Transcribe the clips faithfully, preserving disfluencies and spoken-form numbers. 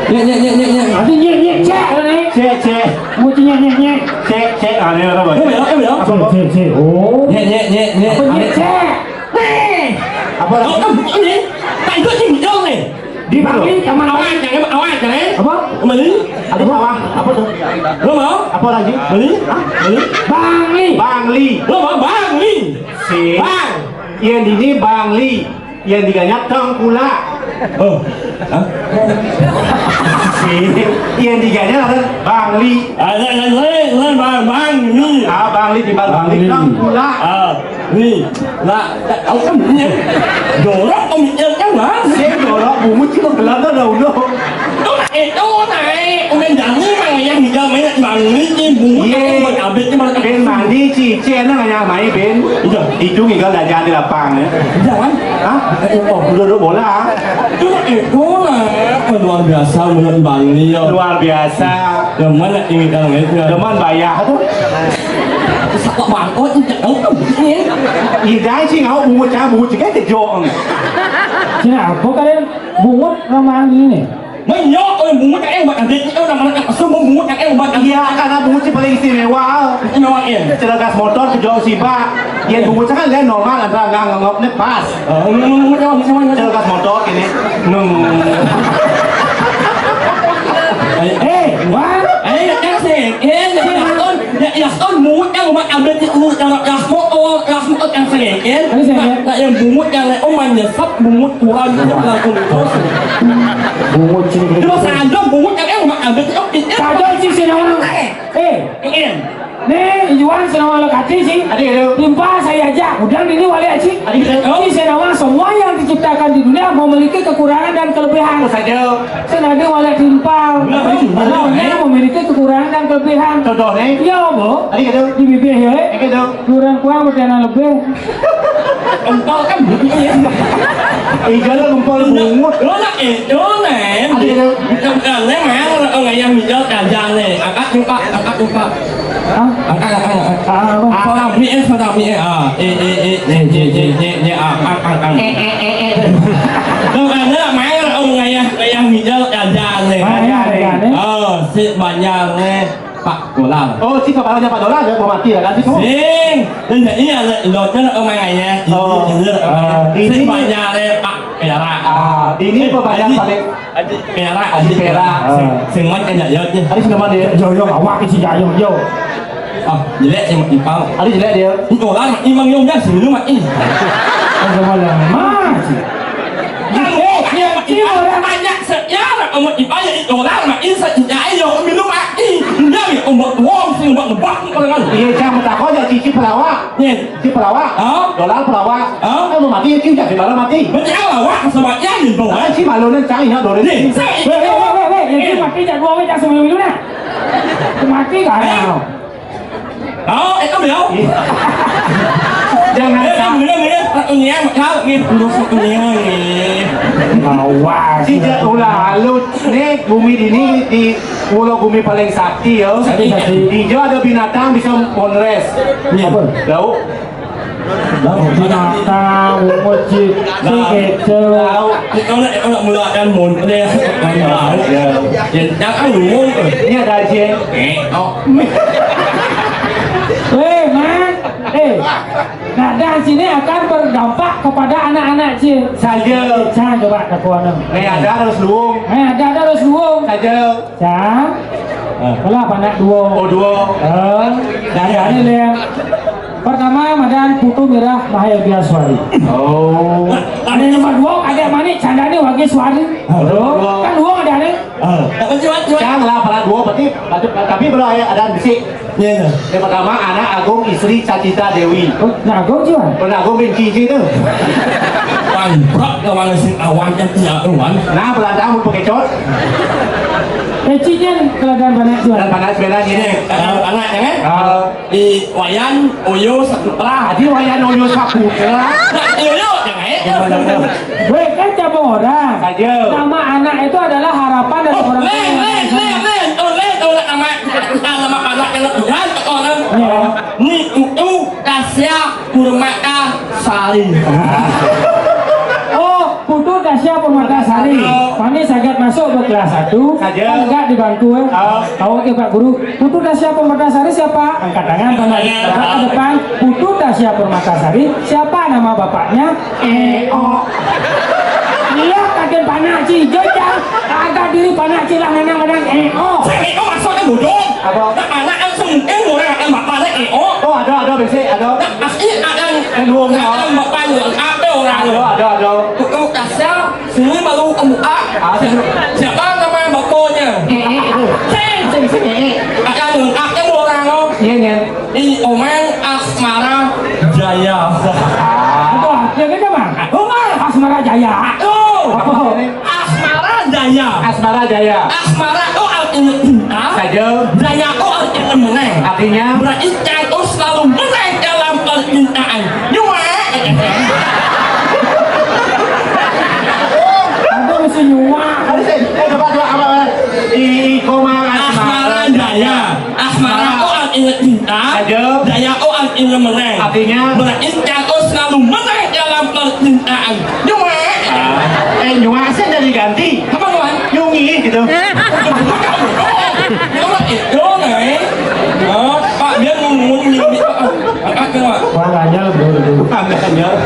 Nyek, nyek, nyek, nyek, nyek. Ada nyek, nyek, cek, ni. Cek, cek. Mesti nyek, nyek, nyek. Cek, cek. Ah, ni apa, Bang? Apa, apa? Cek, cek, cek. Oh. Nyek, nyek, nyek, nyek. Apa nyek, cek? Ni. Apa lagi? Apa ni? Tak ikut ni, jauh ni. Di Bali, taman. Awas, jangan, awas, jangan. Apa? Beli? Ada apa? Apa tu? Lo mau? Apa lagi? Beli? Hah? Beli? Bangli. Bangli. Lo mau Bangli? Si. Bang. Yang ini Bangli. Yang diganya tengkulak. Oh. Hah? Si. Yang diganya ada Bangli. Ada yang lain, lain Bang, Bangli. Ah, Bangli di Bangli. Bangli. Tengkulak. Ah. Ni, nak, tak tahu kan ni. Jorok pemikiran kan, Mas? Saya jorok, bungut sih lo gelar dah udah. Tu nak itu naik, udah jangan main yang hijau main nak bangun ni bungut. Ye. Yang buat habis ni malah. Ben mandi cici anak hanya main ben. Iya. Itu ngigal dah jangan di lapang ya. Jangan. Hah? Eh, oh, duduk bola. Tu nak itu lah. Luar biasa menurut Bang ni ya. Luar biasa. Demen nak tinggi dalam itu. Demen bayar tu. Sapak bangkot ni tak tahu tu. Idai sih ngau bungut cang bungut cek kejong. Sini apa kalian bungut ramah ini? Menyok oleh bungut yang buat adik itu nama nak semua bungut yang buat adik. Iya, karena bungut sih paling istimewa. Istimewa ya. Celakas motor kejong sibak. Ya bungut kan lain normal antara ngang ngop ni pas. Oh, bungut yang istimewa. Celakas motor ini. Nung. Eh, wah. Eh, nak yang sengken, nak yang ton, nak yang ton bungut yang umat ambil di bungut yang nak yang motor, yang motor yang sengken. Nak yang bungut yang nak umat nyesap bungut kurang yang langsung terus. Bungut sini. Terus ada bungut yang umat ambil di oke. Kado sih sini orang. Eh, Nih, Iwan senama lekati sih. Ada, ada. Timpal saya aja. Udang ini wali aci. Ada, ada. Ini senama semua yang diciptakan di dunia memiliki kekurangan dan kelebihan. Apa saja? Senada wali timpal. Nah, itu, ada, ada, memiliki kekurangan dan kelebihan. Contohnya? Ya, Bu. Ada, ada. Di bibir ya. Ada, ada. Kurang kurang berkena lebih. Empal kan bunyi ya. Igal empal bungut. Lo nak itu nih. Ada, ada. Bukan kan nih, main orang yang hijau kerja nih. Angkat lupa, angkat lupa. Hah? Angkat, angkat, angkat. Ah, apa? Apa lagi eh, apa lagi eh? Ah, eh, eh, eh, eh, eh, eh, eh, eh, ah, ah, ah, ah. Eh, eh, eh, eh. Lo kan nih, main orang yang, yang hijau kerja nih. Ah, iya, iya, iya. Oh, si banyak nih. Pak Dolar. Oh, si kepalanya Pak Dolar ya, mau mati ya kan, si kamu? Sing. Dan jadi ada lotnya nak main ya. Oh. Ini, ini, ah, ini. Sing banyak eh, Pak Perak. Ah, ini. Eh, pebanyak Haji, paling Haji Perak, Haji Haji Perak. Perak. Ah. Sing, sing man kan ya, ya, ya. Ada sing man ya? Yo, yo, awak isi ya, yo, yo. Ah, jelek sih Mak Ipal. Ada jelek dia. Dolar Mak Imam Yom ya, sebelum Mak ini. Ada malam. Mas. Kamu, eh, ya, Mak Ipal, orang banyak sejarah. Kamu Ipal ya, dolar Mak ini sejarah, yo, minum Mak ini. Dia ya, ombak wong, sing ombak ngebak, apa dengan? Iya, jangan takut ya, cici pelawak. Nih. Cici pelawak. Hah? Dolar pelawak. Hah? Kan mau mati ya, cici, jangan malam mati. Berarti apa, Wak? Sama ya, nih, dong. Ah, si malu nih, cang, ya, dolar. Nih, saya. Weh, weh, weh, weh, weh. Ya, cici mati, jangan dua, weh, jangan sembilan dulu, nah. Mati gak ada. Eh. Oh, itu beliau. Jangan eh, sa- bener, bener. Ini yang kau, ini, terus ini, ini. Awas. Tidak ulah halus. Nih, bumi ini di pulau bumi paling sakti ya. Sakti, sakti. Hijau ada binatang bisa monres. Iya. Apa? Lauk. Binatang, umoci, nah, kecil. Tahu. Kita nak, kita nak mulakan mon-, dia, ya. Ya, jangan ngomong. Ini ada aja. Eh, oh. Eh, man. Eh, nah, dan sini akan berdampak kepada anak-anak, Cil. Saja. Cang coba kakuan. Eh, ada harus luung. Eh, ada, ada harus luung. Saja. Cang. Ah. Kalau apa nak dua? Oh, dua. Eh, dari mana, Leng? Pertama, madan Putu Mirah Mahayogia Suari. Oh. Ada nomor dua, ada manik, candanya wagi suari. Aduh. Kan dua ada nih. Ah. Tapi cuma, cuma. Cang lah, pernah dua, berarti, berarti, tapi belum ada, ada bisi. Iya, iya. Yang pertama, anak agung istri Cacita Dewi. Oh, nah, agung juga. Pernah agung bin cici tu. Pangprak ke mana si awan yang tidak awan? Nah, belanda mau pakai cot. Eh, cinya keadaan banyak juga. Dan panas beda gini. Anak, anak, ya kan? Ah. Di Wayan Oyo Saputra. Tadi Wayan Oyo Saputra. Nah, Oyo, jangan, eh. Weh, kan cabang orang. Saja. Nama anak itu adalah harapan dari orang tua. Oh, lain, lain, lain, lain. Oh, lain, oh, nama, nama anak yang Tuhan, orang. Ya. Ni Putu Tasya Purmata Sari. Oh, Putu Tasya Purmata Sari. Oh. Kami sangat Masuk ke kelas satu, saja. Kan enggak di bangku, eh. Oh. Tahu ke Pak Guru, Putu Tasya Permatasari siapa? Angkat tangan, Pak. Iya. Angkat ke depan. Putu Tasya Permatasari, siapa nama bapaknya? Eh, oh. Iya, kaget panak ci, jajang. Agak diri panak ci lah, nana kadang, eh, oh. Saya itu maksudnya bodoh. Apa? Nah, anak langsung, eh, orang akan bapaknya, eh, oh. Oh, ada, ada, besi, ada. Nah, asli ada yang, eh, dua, ada yang bapaknya, ada orang. Ada, ada, ada. Putu Tasya, sini baru, eh, ah. Ah, sini. Siapa nama bapaknya? Eh, eh, eh. Sing, sing, sing, eh, eh. Akan lengkapnya dua orang, oh. Iya, iya. Ini Omang Asmara Jaya. Ah. Apa? Ya, kan, Mang? Omang Asmara Jaya. Tuh. Apa? Asmara Jaya. Asmara Jaya. Asmara tuh artinya cinta. Saja. Jaya tuh artinya menang. Artinya? Berarti Cai tuh selalu menang dalam percintaan. Nyuek. Aku mesti nyuek. Ada sih. Eh, coba, coba, apa, apa? Iko Mang Asmara. Asmara Jaya. Asmara tuh artinya cinta. Saja. Jaya tuh artinya menang. Artinya? Berarti Cai tuh selalu menang dalam percintaan. Nyuek. Ah. Eh, nyuek sih dari ganti. Apa, Wan? Nyungi gitu. Apa itu, eh? Oh, Pak, dia ngomong nyungi. Angkat ke, Pak. Wah, nggak nyala, bro, itu. Nggak nyala.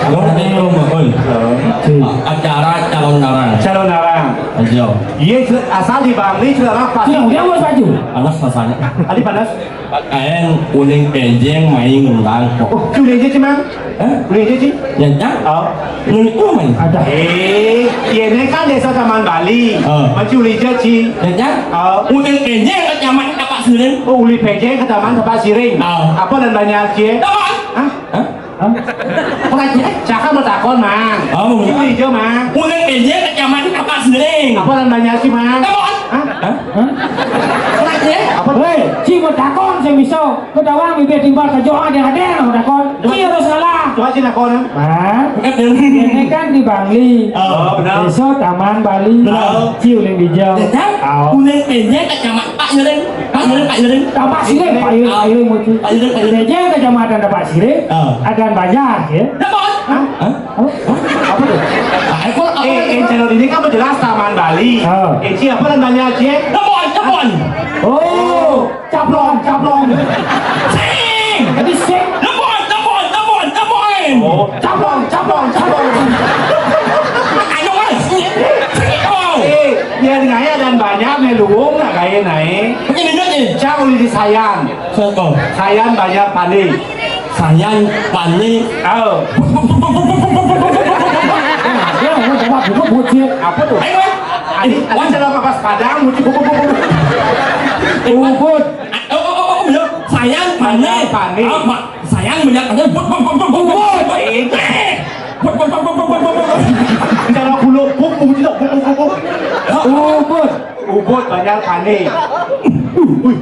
Lo ini lo mah, oi. Heeh. A-, acara calon narang. Calon narang. Ayo. Iya, asal di Bangli, sudah apa? Sudah, udah, Bos, maju. Panas rasanya. Tadi panas. Kaen uling kejeng main ngundang kok. Oh, uling aja, Cimang. Hah? Uling aja, Ci. Ya, Cang. Oh. Uling itu main. Ada. Eh, iya, ini kan desa Taman Bali. Oh. Masih uling aja, Ci. Ya, Cang. Oh. Uling kejeng ke Camat Tapak Siring. Oh, uling kejeng ke Taman Tapak Siring. Oh. Apa dan banyak, Ci? Taman. Hah? Hah? Hah? Cakap mau takon, Mang. Oh, mau. Uling aja, Mang. Uling kejeng ke Camat Tapak Siring. Apa dan banyak, Ci, Mang? Taman. Hah? Hah? Hah? Apa? Hei, Ci mau takon, saya bisa. Kau tahu, bibir timbal ke Johan dia ada, mau takon. Ci harus salah. Coba, Ci, takon, ah. Hah? Ini kan di Bangli. Oh, benar. Besok Taman Bali. Benar. Ci uling bijau. Ya, kan? Au. Uling pendek, Kak Camat. Pak Nyering. Pak Nyering, Pak Nyering. Tapak Siring, Pak Nyering, Pak Nyering, Muci. Pak Nyering, Pak Nyering. Pendek, Kecamatan Tapak Siring. Ah. Ada banyak, ya. Dapat. Hah? Hah? Apa tuh? Nah, eh, kok, eh, eh, channel ini kan jelas Taman Bali. Oh. Eh, Ci, apa namanya, Ci? Lepon, lepon. Oh, caplong, caplong. Sing. Tadi sing. Lepon, lepon, lepon, lepon. Oh, caplong, caplong, caplong. Anu, Mas. Sing, oh. Eh, biar ngaya dan banyak, nih, luwung, nak kaya naik. Begini, begini. Cang uli di Sayan. Contoh. Sayan banyak panik. Sayan panik. Oh. Dia ngomong sama dulu, bucin. Apa tuh? Ayo, Mas. Adi, adi dalam kapas Padang, bucin. Ubud. Oh, oh, oh, oh, bener. Sayan panik. Panik. Apa? Sayan banyak panik. Ubud. Eh. Cara bulu, buk, buk, buk, buk, buk. Ubud. Ubud banyak panik. Wih.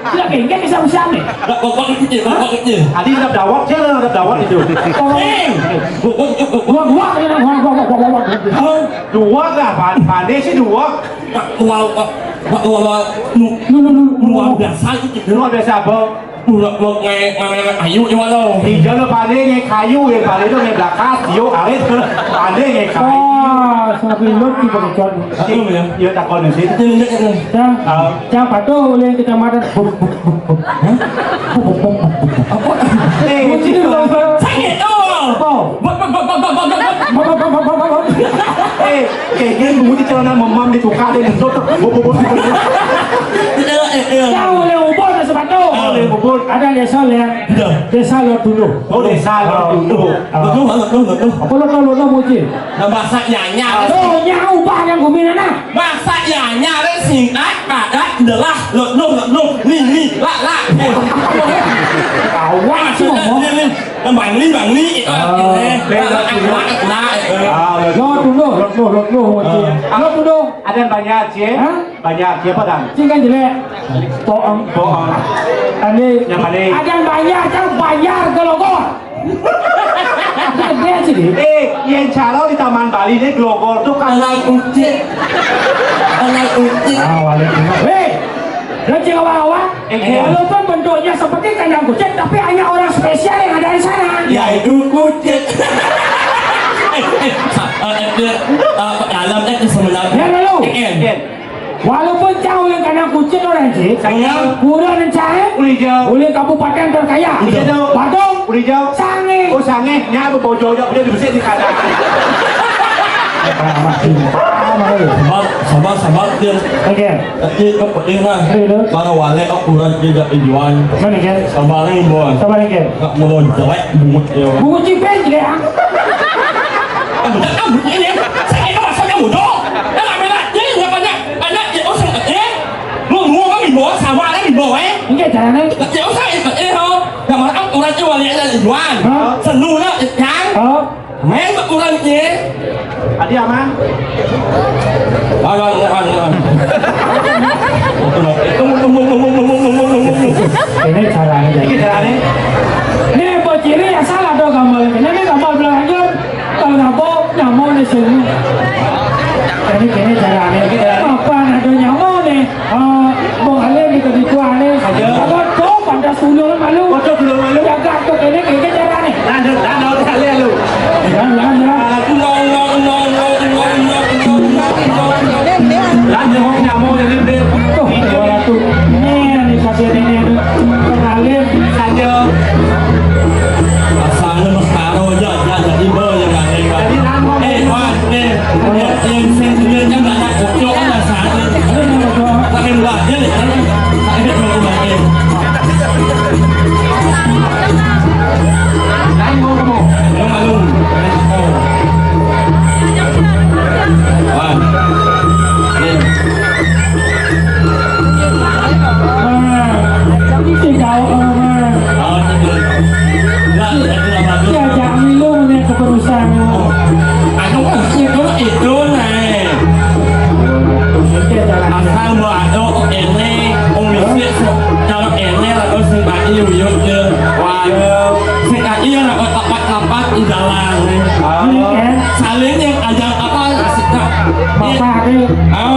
Sila kengkek ke siapa-siapa? Dah, kok, kok kecil, kok, kok kecil. Adi, ada dawak, saya ada dawak itu. Eh, gua, gua, gua, gua, gua, gua, gua, gua, gua, gua, gua. Hah? Dua lah, pan-, pandai sih dua. Pak, wah, wah, wah, wah, wah, lu, lu, lu, lu, luar biasa gitu. Luar biasa apa? Bulak-bulak nge-, nge-, kayu gimana? Iya, lo pandai nge kayu, ya, pandai itu nge blakas, yo, arit, pandai nge kayu. Wah, sampai lu di pengecuali. Aku ya. Iya, takon sih. Itu, itu, itu. Cang, ah. Cang patuh oleh kecamatan. Hah? Apa? Eh, Cing, itu. Sakit, oh. Apa? Bot, bot, bot. Eh, kayak gini, bunyi celana memam di tukar, dia ngentot. Bot, bot, bot. Iya, iya, iya. Cang oleh ubur, sepatu. Ah. Oleh ubur. Ada desa, ya. Iya. Desa Lor Dulu. Oh, desa Lor Dulu. Ah. Betul, betul, betul. Apa lo tahu, lo tahu, Muci? Nah, bahasa nyanya. Tuh, nya ubah yang gumina, nah. Bahasa nyanya, le, singkat, padat, jelas, letnuh, letnuh, lili, la, la. Kawan sih ngomong. Lili, Bangli, Bangli, itu. Oh, eh, beda lah, sih. Lah, lah, eh. Ah, betul. Lo dulu, lo dulu, lo dulu. Ah. Lo dulu. Ada yang banyak, Ci? Hah? Banyak, siapa, Dan? Ci kan jelek. Bohong. Bohong. Tadi. Yang mana? Ada yang banyak, kan banyak gelogor. Gede sih, Di. Eh, yang calo di Taman Bali ini gelogor tuh kan. Alai ucit. Alai ucit. Ah, wali benar. Hei, dan cing awak-awak, eh, walaupun bentuknya seperti kandang kucing, tapi hanya orang spesial yang ada di sana. Yaitu kucit. Eh, eh, sa-, eh, eh, eh, eh, dalam, eh, sebenarnya. Ya, lalu. Eh, eh. Walaupun cang ulih kandang kucing orang cik, Saya. Kurang cang, eh? Ulih jauh. Ulih kabupaten terkaya. Ulih jauh. Badung. Ulih jauh. Sangeh. Oh, sangeh. Nya bebojo jauh dia di besi di kandang. Sabar, sabar, sabar, dia. Oke. Tapi kau penting lah. Ayo, dong. Para wale aku kurang tidak tujuan. Mana, Ken? Sabar, nih, Bon. Sabar, nih, Ken. Nggak mau jelek, bungut dia. Bungut cipin, jelek, ah. Kamu tak tahu ini. Saya itu rasanya bodoh. Dah lah, Mela. Ini nggak banyak, banyak dia usah, eh. Lu mau kan bimbo, sama ada bimbo, eh. Ini caranya. Dia usah, eh, eh, ho. Nggak mau, ah, orang itu wale ada tujuan. Hah? Senu lah, eh, kan? Hah? Main urang ye. Adi aman. Aman, aman, aman. Tunggu, tunggu, tunggu, tunggu, tunggu, tunggu, tunggu, tunggu. Ini caranya. Ini caranya. Ini bocil ini yang salah dong gambar. Ini, ini gambar belakangnya. Kalau nabo, nyamuk di sini. Ini, ini caranya. Apa ada nyamuk nih? Ah, Bang Halim kita di tua ni. Ada. Apa tu? Pantas dulu malu. Betul dulu malu. Jaga tu kena kena cara ni. Lanjut, lanjut, tak boleh lu. Jangan, jangan, jangan. Aku no, no, no, no, no, no, no, no, no, no. Lanjut, mau nyamuk jadi dia. Tu, dua ratus. Ni, ni kasih ni, ni. Bang Halim. Saja. Asal lu mas karo aja, aja jadi boy yang aneh. Jadi, lanjut. Eh, Wan, eh. Yang sendirian kan banyak bocor kan dasarnya. Pakai buat dia nih. Pakai buat dia. Yang malu. Wan. Nih. Nah, jadi si jauh, nah. Oh, gitu. Enggak, enggak, enggak, enggak. Diajak milu nih keperusahaan. Anu, itu, itu, nih. Asal mau ada ini, wong miskin, kalau ini, lalu sing tak iya, iya, iya. Wah, sing tak iya, lalu tapak-tapak di jalan. Saling yang ajak apa, asik tak? Bapak, eh. Ah.